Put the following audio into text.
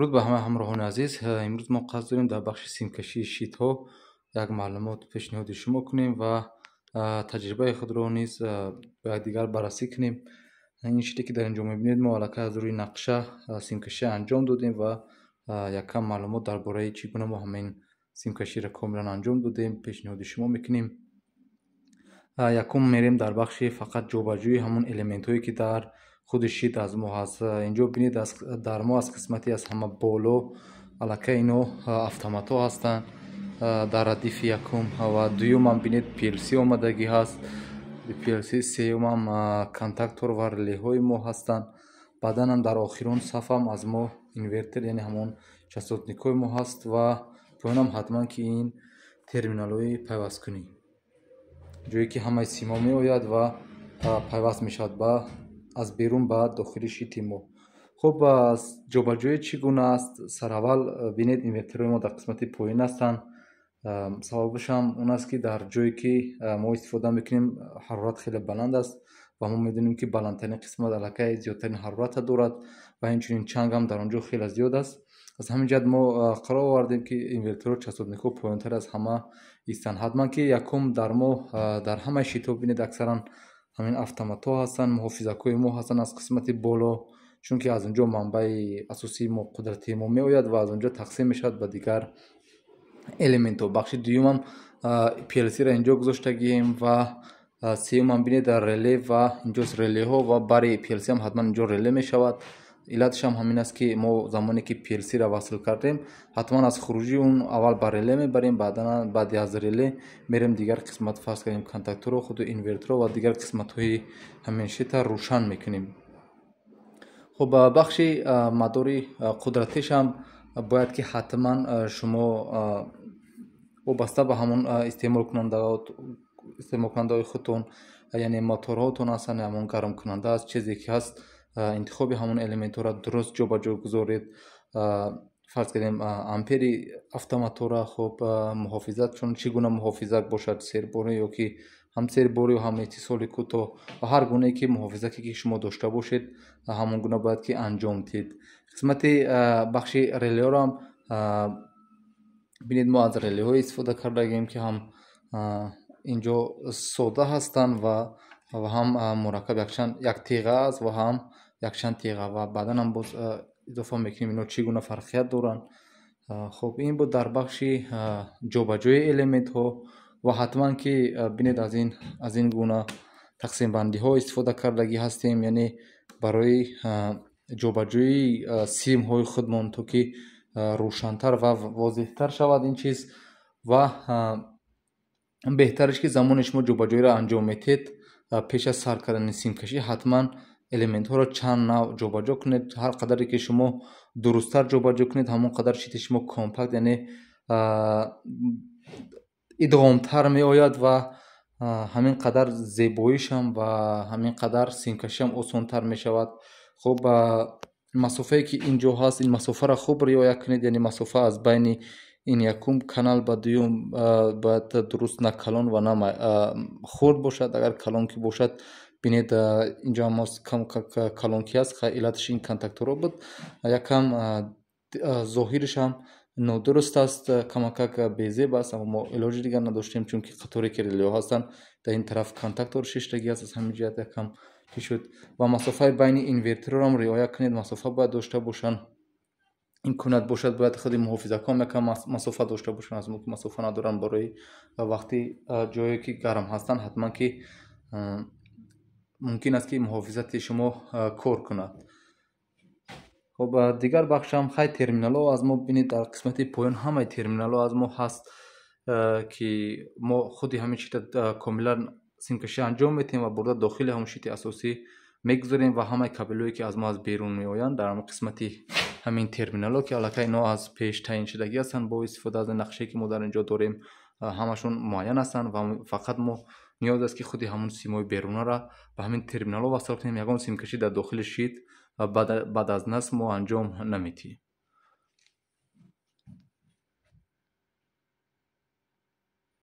Дуруд ба ҳама ҳамроҳони азиз. Имрӯз мо қасд дорем дар бахши симкашии щитҳо як маълумот пешниҳоди шумо кунем ва таҷрибаи худро низ бо якдигар баррасӣ кунем. Ин щите, ки дар ин ҷо мебинед, мо аллакай аз рӯи нақша симкашӣ анҷом додем ва якам маълумот дар бораи чӣ гуна мо ҳамин симкаширо комилан анҷом додем, пешниҳоди шумо мекунем. Якум, мерем дар бахши фақат ҷобаҷӯии ҳамон элементҳое, ки дар худи щит аз мо ҳаст. Инҷо бинед, дар мо аз қисмати аз ҳама боло аллакай ино автоматҳо ҳастанд дар радифи якум ва дуюмам, бинед, PLC омадагӣ ҳаст, PLC. Сеюмам контактор ва релеҳои мо ҳастанд. Баъданам дар охирон сафам аз мо инвертер, яъне ҳамон частотникҳои мо ҳаст, ва поёнам ҳатман ки ин терминалҳои пайвасткунӣ, ҷое ки ҳамаи симҳо меояд ва пайваст мешавад ба аз берун ба дохили щити мо. Хуб, ҷобаҷоӣ чӣ гуна аст? Сараввал, бинед, инверторҳои мо дар қисмати поён ҳастанд. Сабабашам он аст, ки дар ҷое, ки мо истифода мекунем, ҳарорат хеле баланд аст ва мо медонем, ки баландтарин қисмат аллакай зиёдтарин ҳароратро дорад ва инчунин чангам дар он ҷо хеле зиёд аст. Аз ҳамин ҷиҳат мо қарор овардем, ки инверторҳо, частотникҳо поёнтар аз ҳама истанд. Ҳатман ки якум дар мо дар ҳамаи щитҳо, бинед, аксаран ҳамин автоматҳо ҳастанд, муҳофизакҳои мо ҳастанд аз қисмати боло, чунки аз он ҷо манбаи асосии мо, қудрати мо меояд ва аз он ҷо тақсим мешавад ба дигар элементҳо. Бахши дуюмам PLC-ро инҷо гузоштагием ва сеюмам, бинед, дар реле ва инҷост релеҳо ва бари PLC ҳам ҳатман инҷо реле мешавад. Иллаташам ҳамин аст, ки мо замоне ки PLC-ро васл кардем, ҳатман аз хуруҷи он аввал ба реле мебарем, баъдан баъди аз реле мерем дигар қисмат, фарз кардем, контакторро, худи инверторро ва дигар қисматҳои ҳамин щита рӯшан мекунем. Хуб, бахши мадори қудратишам бояд ки ҳатман шумо вобаста ба ҳамон истеъмолкунандаҳои худтон, яъне моторҳотон ҳастанд, ҳамон гармкунанда аст, чизе ки ҳаст, интихоби ҳамон элементҳоро дуруст ҷобаҷо гузоред. Фарз кардем, ампери автоматора. Хуб, муҳофизат чун чӣ гуна муҳофизат бошад, серборӣ ё ки ҳам серборӣ, ҳам иттисоли кӯтоҳ ва ҳар гунае ки муҳофизате ки шумо дошта бошед, ҳамон гуна бояд ки анҷом диҳед. Қисмати бахши релеҳоам, бинед, мо аз релеҳое истифода кардагем, ки ҳам инҷо сода ҳастанд ва ҳам мураккаб, якчанд як теға аст ва ҳам якчанд теға ва баъдан ҳам боз илова мекунем, ино чӣ гуна фарқият доранд. Хуб, ин буд дар бахши ҷобаҷои элементҳо. Ва ҳатман ки, бинед, аз ин гуна тақсимбандиҳо истифода кардагӣ ҳастем, яъне барои ҷобаҷоии симҳои худмон, то ки рӯшантар ва возеҳтар шавад ин чиз. Ва беҳтараш, ки замоне шумо ҷобаҷоиро анҷом медиҳед, пеш аз сар кардани симкашӣ ҳатман элементҳоро чанд нав ҷобаҷо кунед. Ҳар қадаре ки шумо дурусттар ҷобаҷо кунед, ҳамон қадар щити шумо компакт, яъне идғомтар меояд ва ҳамин қадар зебоишам ва ҳамин қадар симкашиам осонтар мешавад. Хуб, масофае ки ин ҷо ҳаст, ин масофаро хуб риоя кунед, яъне масофа аз байни ин якум канал ба дуюм бояд дуруст на калон ва на хурд бошад. Агар калон ки бошад, бинед, инҷо ҳам калонки аст, иллаташ ин контакторҳо буд. Якам зоҳирашам нодуруст аст, камакак безеб аст, аммо мо илоҷи дигар надоштем, чунки қаторе ки релеҳо ҳастанд, дар ин тараф контактор шиштагӣ аст, аз ҳамин ҷиҳат якам чӣ шуд. Ва масофаи байни инверторҳоам риоя кунед, масофа бояд дошта бошанд. Имконият бошад, бояд худи муҳофизакҳоам якам масофа дошта бошанд аз мо, ки масофа надоранд. Барои вақти ҷое ки гарм ҳастанд, ҳатман ки мумкин аст, ки муҳофизати шумо кор кунад. Хуб, дигар бахшам, хай, терминалҳо аз мо, бинед, дар қисмати поён ҳамаи терминалҳо аз мо ҳаст, ки мо худи ҳамин щита комилан симкашӣ анҷом медиҳем ва бурда дохили ҳамон щити асосӣ мегузорем ва ҳамаи кабелҳое, ки аз мо аз берун меоянд, дар ҳамон қисмати ҳамин терминалҳо, ки аллакай ино аз пеш таъиншудагӣ ҳастанд, бо истифода аз нақшае, ки мо дар ин ҷо дорем, ҳамашон муайян ҳастанд ва фақат мо ниёз аст, ки худи ҳамон симҳои берунаро ба ҳамин терминалҳо васл кунем. Ягон симкашӣ дар дохили щит баъд аз насб мо анҷом намедиҳем.